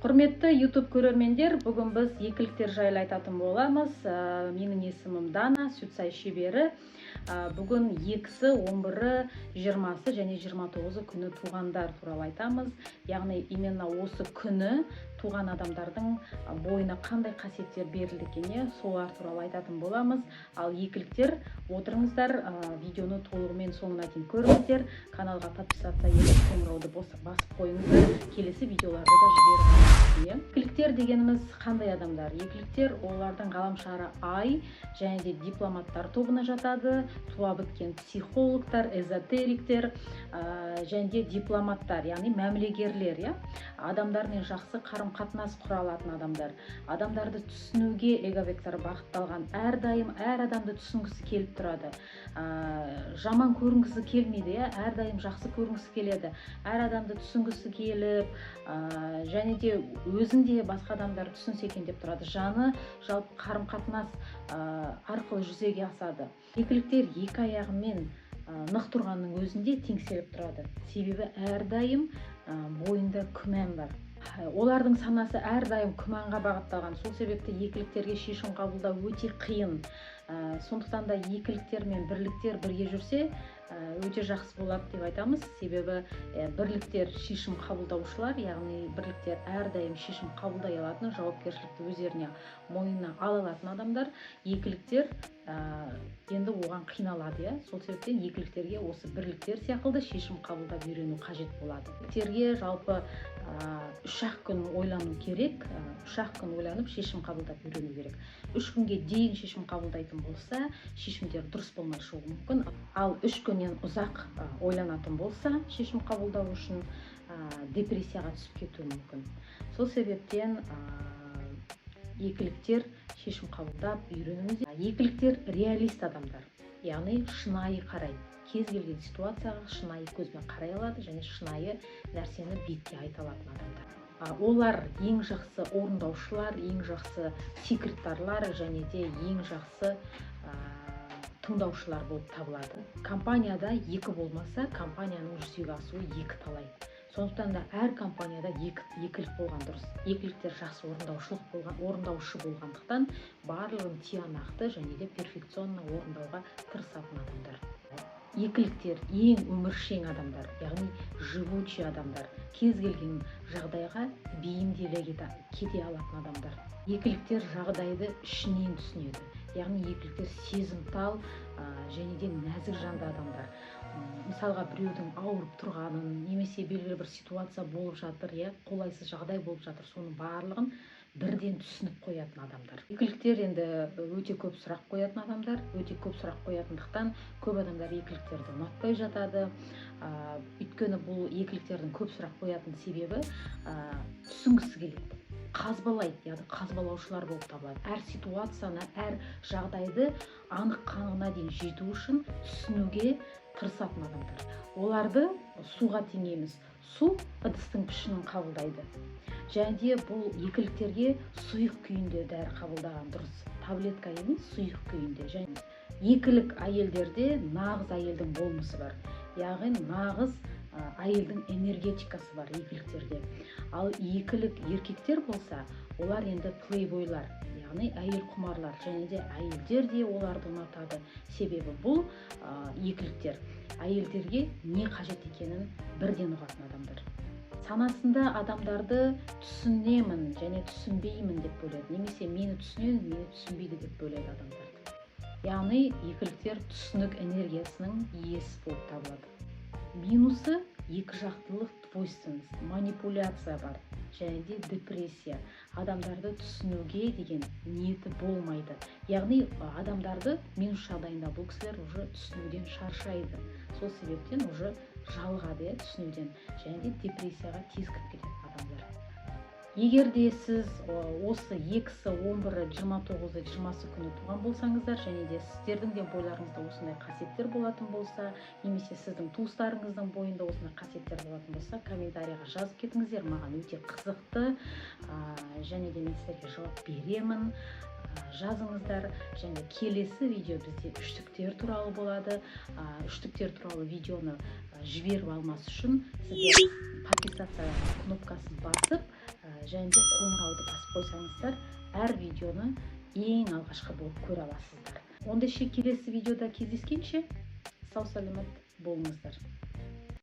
Құрметті YouTube көрермендер, бүгін біз екіліктер жайлы айтатын боламыз. Менің есімім Дана, сюцай шебері. Бүгін 2-сі, 11-і, 20-сы және 29-ы күні туғандар туралы айтамыз. Яғни именно осы күні туған адамдардың бойына қандай қасиеттер берілді екен, иә, солар туралы айтатын боламыз. Ал екіліктер, отырыңыздар, видеоны толығымен соңына дейін көріңіздер, каналға подписаться етіп, қоңырауды басып қойыңыздар, келесі видеоларды да жіберіп аласыз, иә. Екіліктер дегеніміз қандай адамдар? Екіліктер, олардың ғаламшары Ай және де дипломаттар тобына жатады, туа біткен психологтар, эзотериктер және де дипломаттар, яғни мәмілегерлер, иә, адамдармен жақсы қарым қатынас құра алатын адамдар, адамдарды түсінуге эго-вектор бағытталған, әрдайым әр адамды түсінгісі келіп тұрады, жаман көрінгісі келмейді, иә, әрдайым жақсы көрінгісі келеді, әр адамды түсінгісі келіп, және де өзін де басқа адамдар түсінсе екен деп тұрады. Жаны жалпы қарым қатынас арқылы жүзеге асады. Екіліктер екі аяғымен нық тұрғанның өзінде теңселіп тұрады, себебі әрдайым бойында күмән бар. Олардың санасы әрдайым күмәнға бағытталған. Сол себепті екіліктерге шешім қабылдау өте қиын. Сондықтан да екіліктер мен бірліктер бірге жүрсе, өте жақсы болады деп айтамыз, себебі бірліктер шешім қабылдаушылар, яғни бірліктер әрдайым шешім қабылдай алатын, жауапкершілікті өздеріне, мойнына ала алатын адамдар. Екіліктер енді оған қиналады, иә. Сол себептен екіліктерге осы бірліктер сияқты шешім қабылдап үйрену қажет болады. Екіліктерге жалпы 3-ақ күн ойлану керек, 3-ақ күн ойланып, шешім қабылдап үйрену керек. 3 күнге дейін шешім қабылдайтын болса, шешімдер дұрыс болмай шығуы мүмкін. Ал 3 күннен ұзақ ойланатын болса шешім қабылдау үшін, депрессияға түсіп кетуі мүмкін. Сол себептен екіліктер шешім қабылдап үйреніңіздер. Екіліктер реалист адамдар, яғни шынайы қарайды, кез келген ситуацияға шынайы көзбен қарай алады және шынайы нәрсені бетке айта алатын адамдар. Олар ең жақсы орындаушылар, ең жақсы секретарлар және де ең жақсы тыңдаушылар болып табылады. Компанияда екі болмаса, компанияның жүзеге асуы екі талай. Сондықтан да әр компанияда екілік болған дұрыс. Екіліктер жақсы орындаушылық болған, орындаушы болғандықтан, барлығын тиянақты және де перфекционно орындауға тырысатын адамдар. Екіліктер ең өміршең адамдар, яғни живучий адамдар, кез келген жағдайға бейімделе кете алатын адамдар. Екіліктер жағдайды ішінен түсінеді, яғни екіліктер сезімтал және де нәзік жанды адамдар. Мысалға, біреудің ауырып тұрғанын немесе белгілі бір ситуация болып жатыр, иә, қолайсыз жағдай болып жатыр, соның барлығын бірден түсініп қоятын адамдар. Екіліктер енді өте көп сұрақ қоятын адамдар. Өте көп сұрақ қоятындықтан, көп адамдар екіліктерді ұнатпай жатады. Өйткені бұл екіліктердің көп сұрақ қоятын себебі түсінгісі келеді, қазбалайды, яғни қазбалаушылар болып табылады. Әр ситуацияны, әр жағдайды анық қанығына дейін жету үшін түсінуге тырысатын адамдар. Оларды суға теңейміз. Су ыдыстың пішінін қабылдайды және де бұл екіліктерге сұйық күйінде дәрі қабылдаған дұрыс, таблетка емес, сұйық күйінде. Және екілік әйелдерде нағыз әйелдің болмысы бар, яғни нағыз әйелдің энергетикасы бар екіліктерде. Ал екілік еркектер болса, олар енді плейбойлар, яғни әйел құмарлар және де әйелдер де оларды ұнатады, себебі бұл екіліктер әйелдерге не қажет екенін бірден ұғатын адамдар. Санасында адамдарды түсінемін және түсінбеймін деп бөледі немесе мені түсінеді, мені түсінбейді деп бөледі адамдарды. Яғни екіліктер түсінік энергиясының иесі болып табылады. Минусы: екі жақтылық, двойственность, манипуляция бар және де депрессия. Адамдарды түсінуге деген ниеті болмайды, яғни адамдарды минус жағдайында бұл кісілер уже түсінуден шаршайды, сол себептен уже жалығады, иә, түсінуден және де депрессияға тез кіріп кететін адамдар. Егер де сіз осы 2-сі, 11-і, 29-ы, 20-сы күні туған болсаңыздар және де сіздердің де бойларыңызда осындай қасиеттер болатын болса немесе сіздің туыстарыңыздың бойында осындай қасиеттер болатын болса, комментарийға жазып кетіңіздер. Маған өте қызықты және де мен сіздерге жауап беремін. Жазыңыздар. Және келесі видео бізде үштіктер туралы болады. Үштіктер туралы видеоны жіберіп алмас үшін сіздер подписаться кнопкасын басып, Және де қоңырауды басып қойсаңыздар, әр видеоны ең алғашқы болып көре аласыздар. Ендеше, келесі видеода кездескенше, сау саламат болыңыздар.